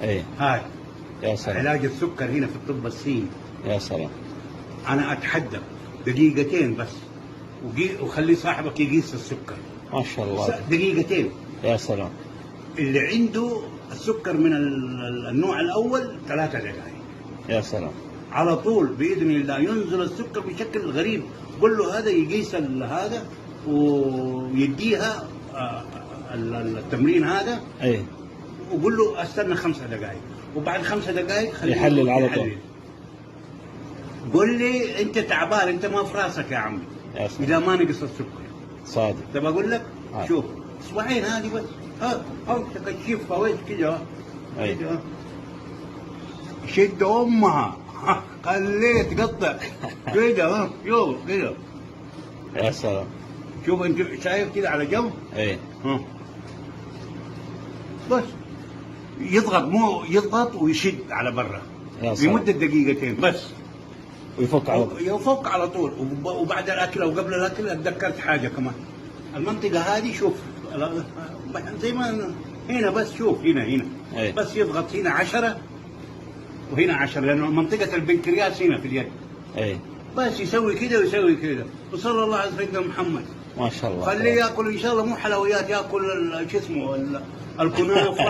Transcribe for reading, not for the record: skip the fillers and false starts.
اي. هاي يا سلام. علاج السكر هنا في الطب الصيني. يا سلام. انا اتحدى دقيقتين بس وخلي صاحبك يقيس السكر. ما شاء الله. دقيقتين. يا سلام. اللي عنده السكر من النوع الاول 3 دقائق. يا سلام. على طول باذن الله ينزل السكر بشكل غريب. قل له هذا يقيس هذا ويديها التمرين هذا. اي. وقول له استنى 5 دقائق، وبعد 5 دقائق خليه يحلل على طول. قل لي انت تعبان، انت ما في راسك يا عمي. يا سلام. اذا ما نقص السكر. صادق. طب اقول لك شوف اسبوعين هذه بس، ها امسك الشفه وش كذا. اي. شد امها، خليه تقطع كذا، شوف كذا. يا سلام. شوف انت شايف كذا على جنب. اي. ها بس يضغط، مو يضغط ويشد على برا لمدة دقيقتين بس، ويفك على طول. يفك على طول. وبعد الاكل او قبل الاكل اتذكرت حاجة كمان، المنطقة هذه شوف زي ما هنا، بس شوف هنا هنا. أي. بس يضغط هنا 10 وهنا 10، لانه منطقة البنكرياس هنا في اليد. اي. بس يسوي كذا ويسوي كذا، وصلى الله على سيدنا محمد. ما شاء الله. خليه ياكل ان شاء الله، مو حلويات، ياكل شو اسمه الكنافه.